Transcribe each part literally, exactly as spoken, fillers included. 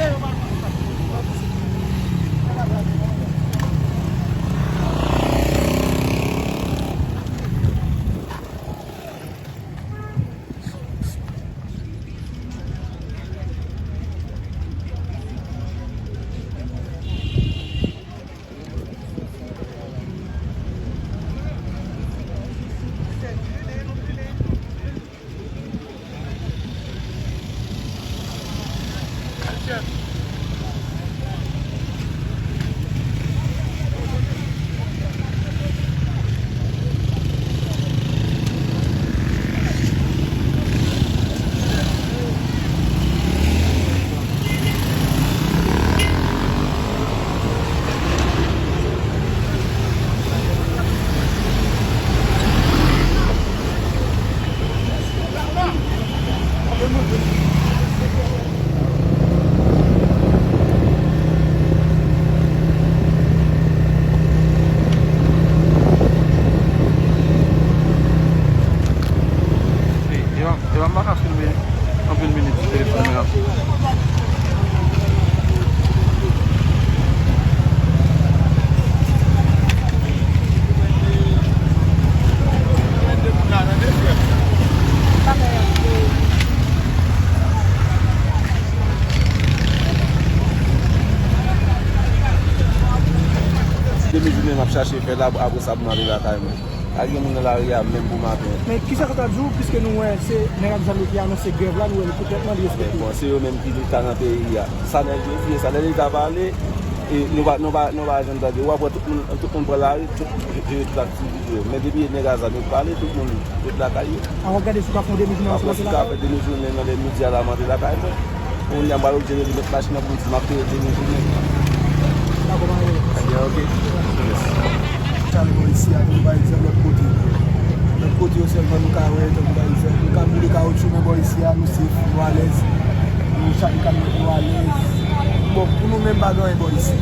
Epa, epa, m pa ka filme anpil minit sou telefòn mwen an. Demi jounen m ap chache fè la, apre sa pou m ale lakay mwen. Pa gen moun nan lari a menm pou maten. Men kisa sa ta di w, piske nou wè se nèg ak zam yo ki anonse grèv la, nou wè li konplètman li respekte. Bon, se yo menm ki leta nan peyi a. Sa nèg yo di, sa nèg leta pale, e nou pa, nou pa, nou pa janm tande. W ap wè tout moun, tout moun pran lari, tout, jere tout aktivite yo. Men depi nèg ak zam yo pale, tout moun ret lakay yo. An w ap gade si w ka fè yon demi jounen ansanm ak yo lakay ou? Fè demi jounen nan lè midi a la, m antre lakay mwen. Kounye a m pral oblije rele mèt machin nan pou m di m ap peye demi jounen. Dakò, pa gen pwoblèm. Ebyen, ok. Yes. Chale bò isi a, tankou pa egzanp, lòt kote. Lòt kote yo sèlman nou ka wè, tankou pa egzanp, nou ka boule kawotchou, men bò isi a, nou safe, nou alèz. Nou chale kamyonèt nou alèz. Bon, pou nou menm, pa gen anyen bò isi.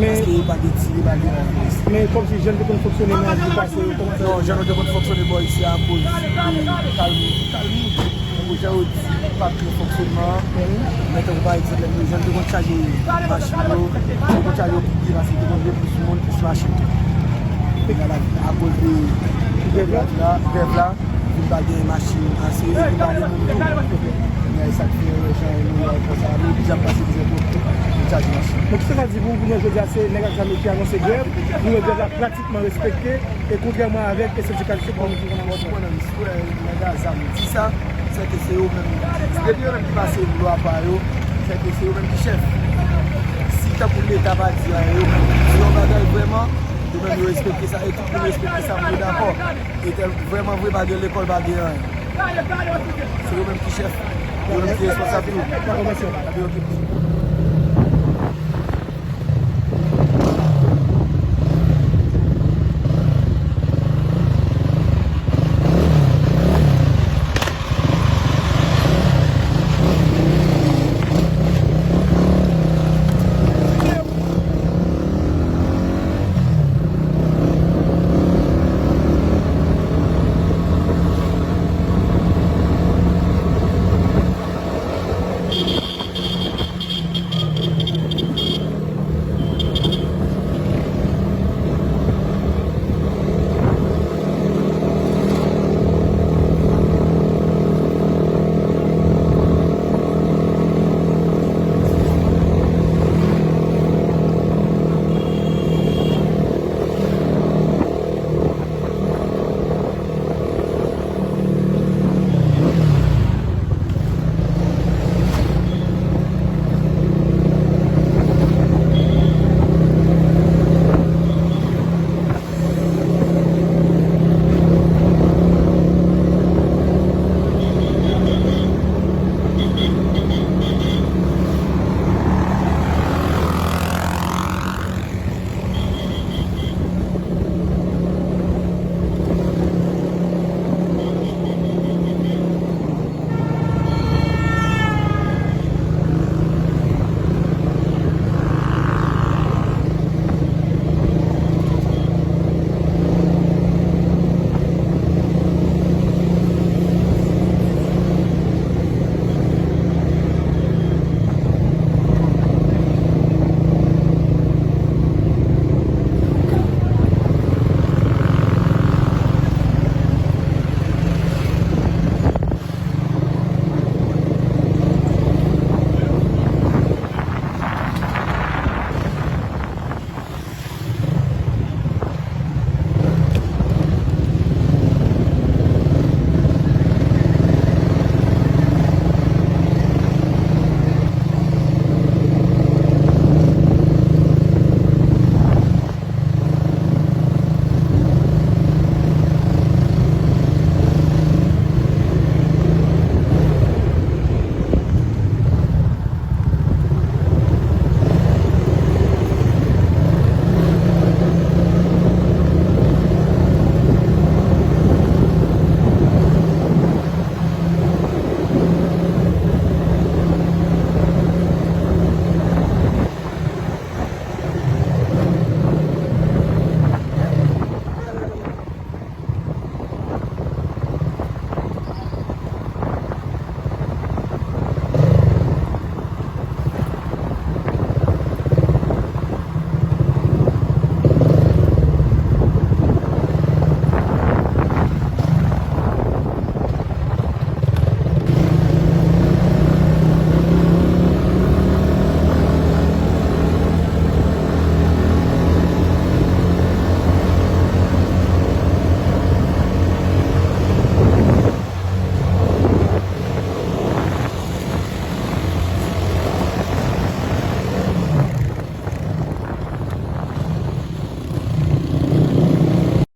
Men paske pa gen tire, pa gen anyen bò isi. Men kòmsi jan nou te konn fonksyone nan vi pase yo, kòman sa? Non, jan nou te konn fonksyone bò isi a, akoz de kalmi, kalmi. Tankou jan yo di, pa t gen fonksyonman an. Men tankou pa egzanp, lè jan yo te konn chaje machin yo, yo te konn chaje yo pi byen, paske te konn gen plis moun, plis machin tou. Kounye a la, akoz de grèv la, grèv la, vin pa gen machin ase, vin pa gen moun tou. Men sa k fè jan nou wè konsa, nou oblije ap pase mizè twòp pou chaje machin. Men kisa sa di pou, pou nou jodi a, se nèg ak zam yo ki anonse grèv, nou wè grèv la pratikman respekte, e kontrèman avèk sendikal yo. Bon, bon, bon, bon, si wè nèg a zam di sa, sèke se yo menm, depi yo menm ki pase lwa pa yo, sèke se yo menm ki chèf. Si tankou leta pa di anyen, yo menm di yon bagay vrèman, yo menm yo respekte sa, e tout moun respekte sa, moun yo dakò. E tèl vrèman vre, pa gen lekòl, pa gen anyen. Se yo menm ki chèf, yo menm ki responsab tou. Dakò, mèsi anpil. Epi, ok.